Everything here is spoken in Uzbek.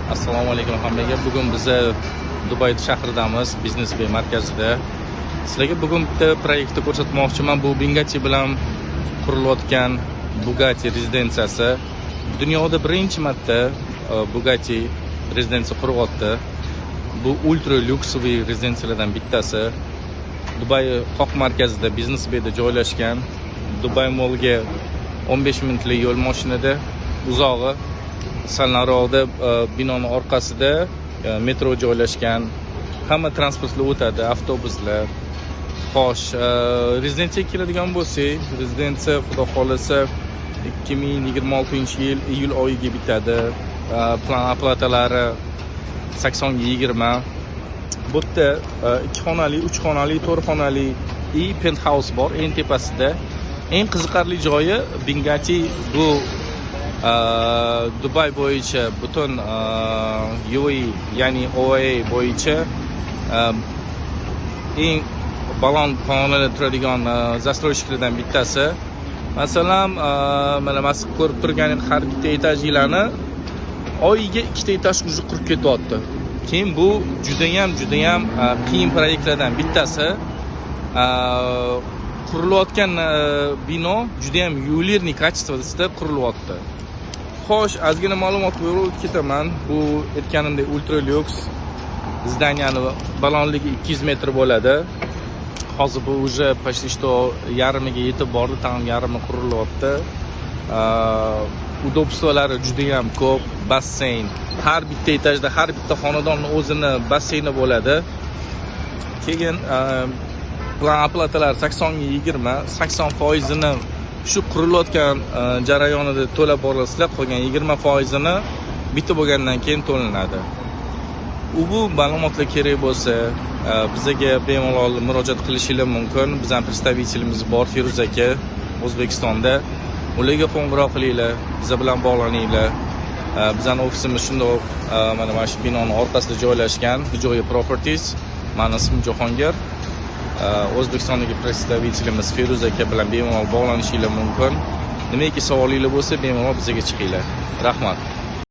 Assalomu alaykum hammaga. Bugun biza Dubay shahridamiz, Biznes Bay markazida. Sizlarga bugun bitta proyektni ko'rsatmoqchiman. Bu Binghatti bilan qurilayotgan Bugatti rezidensiyasi. Dunyoda birinchi marta Bugatti rezidensiya quryapti. Bu ultra люксовый rezidensiyalardan bittasi. Dubay qoq markazida, Biznes Bayda joylashgan. Dubay Mallga 15 minutlik yo'l mashinada, uzog'i sal nariroqda binoni orqasida metro joylashgan. Hamma transportlar o'tadi, avtobuslar. Xo'sh, rezidensiyaga keladigan bo'lsak, rezidensiya xudo xohlasa 2026 yil iyul oyiga bitadi. План оплата lari 80 ga 20. Bu yerda ikki xonali, uch xonali, to'rt xonali и penthouse bor eng tepasida. Eng qiziqarli joyi, Binghatti bu Dubay bo'yicha butun UAE, ya'ni OAA bo'yicha eng baland pog'onada turadigan застройщик lardan bittasi. Masalan, mana siz ko'rib turgan har bitta etajlarni oyiga ikkita etaj уже qurib ketyapti. Keyin bu judayam, judayam qiyin proyektlardan bittasi. Qurilayotgan bino judayam ювелирный качество sida qurilyapti. Xo'sh, ozgina ma'lumot berib o'tib ketaman. Bu aytganimdek ultra lyuks здания ni balandligi 200 metr bo'ladi. Hozir bu уже почти что yarmiga yetib bordi, tamom yarmi qurilyapti. Удобство lari judayam ko'p, basseyn. Har bitta etajda har bitta xonadonni o'zini basseyni bo'ladi. Keyin план оплата lar 80 ga 20, 80 foizini shu qurilayotgan jarayonida to'lab borasizlar, qolgan 20 foizini bitib bo'lgandan keyin to'lanadi. U bu ma'lumotlar kerak bo'lsa, bizaga bemalol murojaat qilishinglar mumkin. Bizani представитель imiz bor, Feruz aka, O'zbekistonda. Ularga qo'ng'iroq qilinglar, biza bilan bog'laninglar. Bizani ofisimiz shundoq mana shu binoni orqasida joylashgan, Joya Properties. Mani ismim Jahongir. O'zbekistondagi представитель imiz Feruz aka bilan bemalol bog'lanishinglar mumkin. Nimaki savolinglar bo'lsa, bemalol bizaga chiqinglar. Rahmat.